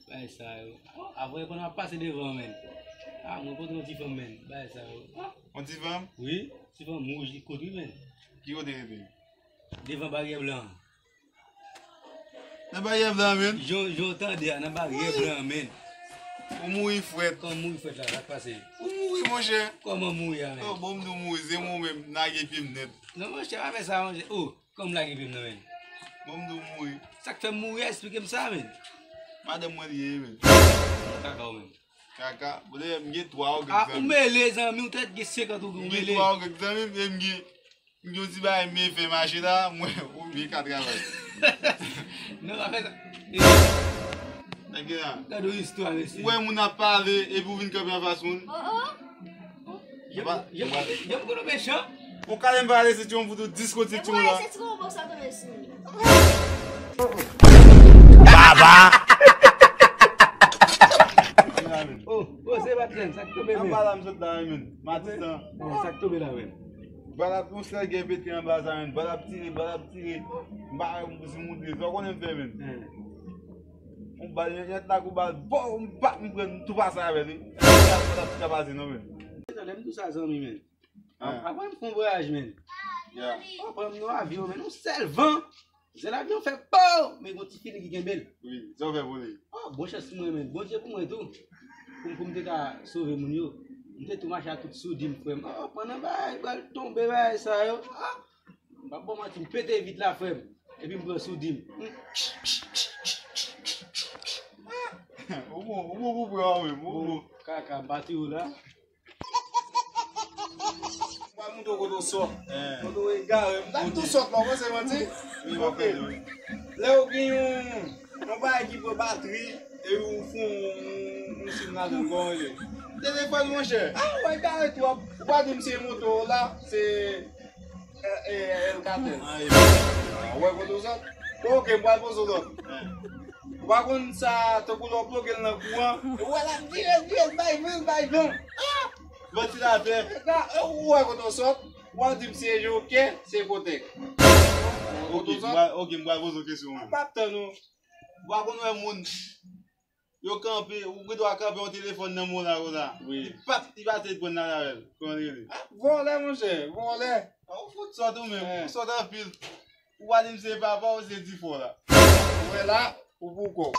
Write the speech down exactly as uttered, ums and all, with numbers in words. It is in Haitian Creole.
Bagay sa yo. Apre, pandan m ap pase devan, menn. Ah, mwen kontre yon ti fanm, menn. Bagay sa yo. Yon ti fanm? Wi, ti fanm wouj, li kout, wi, menn. Ki kote rete? Devan baryè blan. Nan baryè blan, menn? Jan, jan w tande a, nan baryè blan, menn. Ou mouri frèt. Kòman mouri frèt la, sa k pase? Ou mouri, monchè. Kòman mouri a, menn? Oh, bon, m di w mouri, se mwen menm, lage pye m nèt. Non, monchè, pa fè sa, monchè. Oh, kòman lage pye m nan, menn? Bon, m di w mouri. Sa k fè m mouri a, eksplike m sa, menn. Madanm mwen li ye, menn. Kaka w, menn. Kaka, bon, dayè, m gen twa ogre zanmi. Ah, ou mele, zanmi, ou tèt gen senkant ogre, ou mele. M gen twa ogre zanmi, e m gen M gen yon ti bagay m fè mache la, mwen, ou byen ka travay. Non, pa fè sa. Nèg la. Gade yon istwa, mesye. Ou wè moun ap pale, epi ou vin kanpe anfas moun. Oh, oh. Jan m konnen w mechan. Ou kale m pale, se ti yon foto dis kote ti la. Baba! Oh, oh, se Batman, sa k tonbe menm? Anba la, m sot la, menn. Matisan. Oh, sa k tonbe la, menn? Bal ap yon sèl gen pete anba sa, menn. Bal ap tire, bal ap tire. M pa wè m pou si moute. Sa w konnen m fè, menn? Yon bal, yon, yon tak ou bal, bò, m pa, m pran, m tou pase avè l, wi. Bal ap, bal ap tou pase, non, menn. Lè m di w sa, zanmi, menn. Apre m fè yon vwayaj, menn. Apre m nan avyon, menn. Yon sèl van. Zèl avyon fè pow! Men gon ti fini ki kenbe l. Wi, sa w fè pou li? Oh, bon chans pou mwen, menn. Bondye pou mwen tou. Pou m, pou m te ka sove moun yo. M te tou mache ak tout soudi m, frè m. Oh, pandan bagay pral tonbe, bagay sa yo. Ah! M p ap ba w manti, m pete vit la, frè m. Epi m pran soudi m. Ou bon, ou bon pou pran ou menm, ou bon. Kaka, m pa tou la. Mwen montre w kote w sòt. Kote w egare. M ta tou sòt la, w panse manti? Wi, m ap tande, wi. Lè w gen yon, yon bagay ki pran batri, e ou fè yon, yon sim ladan l, kòman l ye? Telefòn, monchè. Ah, w egare twòp. Ou pa di m se moto w la, se, e, e, Alcatel. Ah, e, ah, w wè kote w sòt? Bon, oke, m pral poze w lòt. Ou pa konn sa, tankou lè w ploge l nan kouran. Ou wè l ap vire, vire, l bay van, l bay van. Ah! Vantilatè. Ou wè kote w sòt, w ap di m se jokè, se ipotèk. Oke, m pral, oke, m pral poze w kesyon. M p ap tann ou. Ou pa konn wè moun, yo kanpe, ou gen dwa kanpe yon telefòn nan men w la konsa. Wi. Li p ap, li pa te pran nan avè l. Kòman l rele? Ah, vòlè, monchè, vòlè. Ah, ou fout sòt ou menm, ou sòt anpil. Ou pa di m se papa w, se difò la. Ou wè la, ou pou kò w.